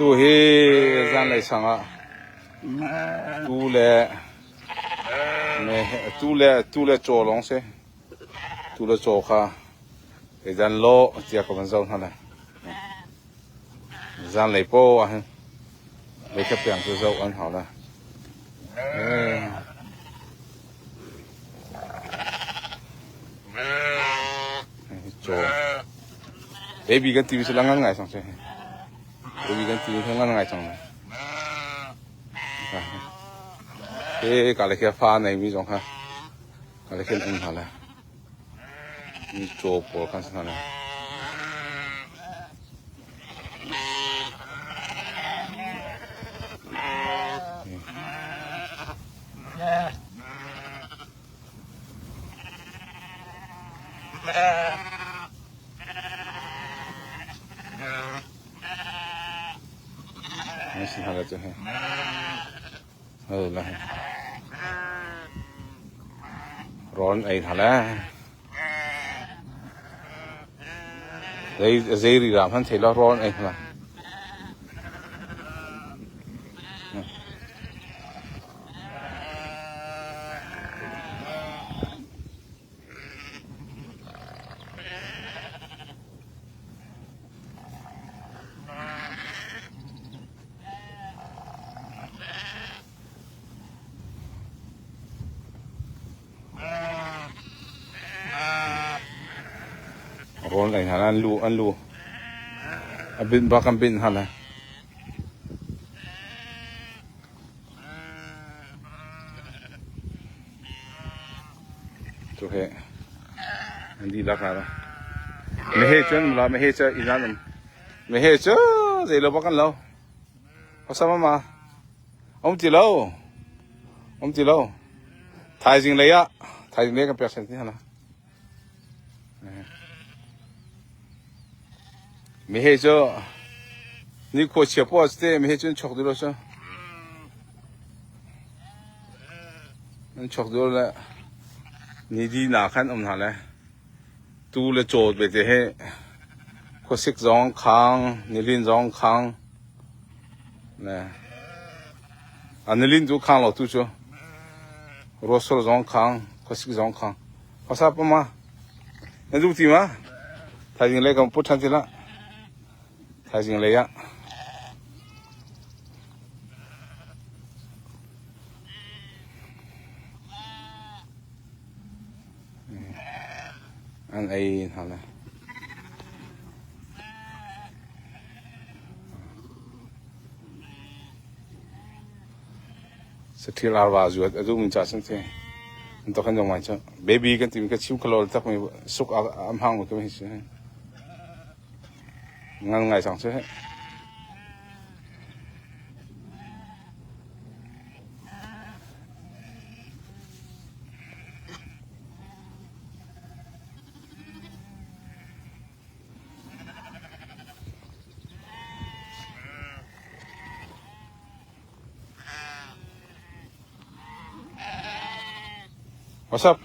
Tu hi zanlei sang ah tu le tu le tu le caw lawng si. Tu le caw kha zeidan lawh tiah ka van zoh hna lai. Zanlei paoh ah hin meikhat tiang cu zoh an hau lai. Caw. Baby kan timi cu la ngan ngai sang si. Baby kan timi cu ngan ngai cang. He ka le khi fa nei mi zong kha ka le khin um hna le. Mi caw pawl khan si hna le. Rawl an ei hna le zei rira hmanh thei lo rawl an ei hna. Rawl ei hna an lu an lu a binh bak an binh hna le Cu he an dihlak hna lo. Meheh cu an um la, meheh cu inn an um. Meheh cu zei lo bak an lo. Osama ma um ti lo. Um ti lo. Thaizing lei ah thaizing lei kan pek sen ti hna. Meheh cu ni khua chia poah te meheh cu an chok duh lo cu. An chok duh le ni di na khan um hna le tu le caw bete he khuasik zong khang nilin zong khang le a nilin cu khang lo tu cu ruasur zong khang khuasik zong khang Asa pa ma na duh ti ma thaizing lei kan put ṭhan ti la thaizing lei ah an ei hna le Sathil arva zuat a duhmi ca sin si. An to kan dong mai cu. Baby kan timi ka chim khalo tak mi suk a hmang mi ka mi si. Ngan ngai sang cu. What's up?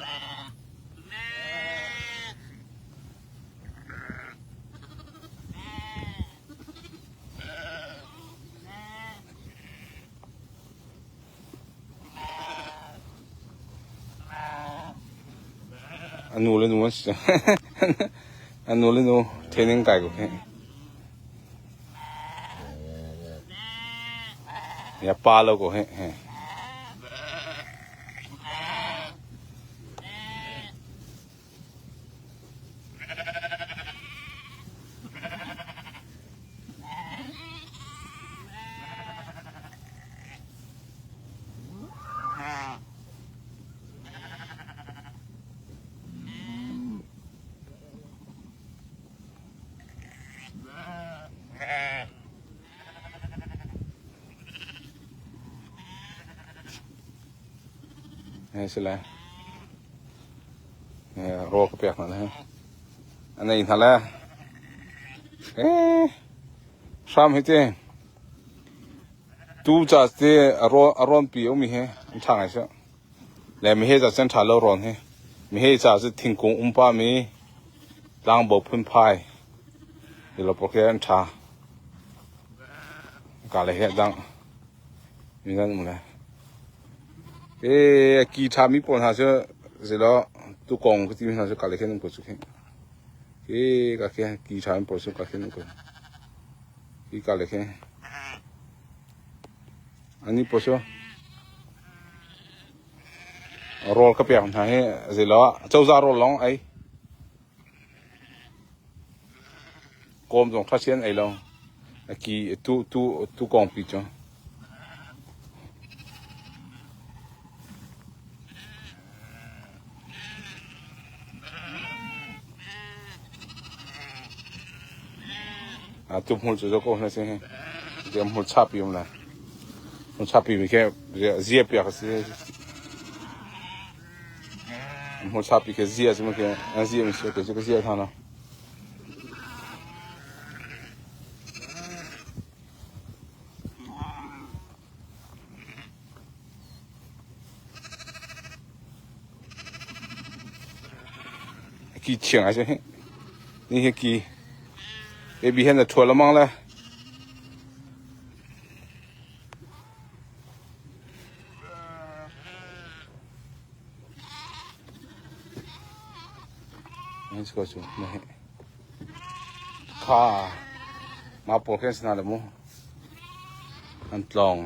A nu le nu an si. A nu le nu training kai ko khi. Ya pa lo ko he. Hei si lai. Rawl ka pek hna le. An ei hna le. Eh, hram hi te. Tu ca te a rawn pi umi he an tha ngai seh. Le mi he ca cun tha lo rawn hi. Mi he ca cu thingkung um pa mi tlangbo phunphai. Ti lo por khi an tha. Ka le he dang mi nan um le. E ki tha mi pawl hna cu zelo tu kong ka ti mi hna cu ka le khen um ko cu khi. E ka khi ki tha mi pawl cu ka khen um ko. Ki ka le khe. Ani pawl cu rawl ka pek hna hi zelo cozah rawl lawng ei. Kawm zong ṭha sian ei lo. A ki tu tu tu kawngpi cu. A tu hmul cu zo ko hna si hi. Zia hmul chapi um la. Hmul chapi mi khi zia piak a si. Hmul chapi khi zia si mu khi an zia mi si te cu ka zia than lo. Ki chiang ai hi. Ni hi ki. Baby hen na thua lamang la. Kha ma pawl khen sina le mu an tlong.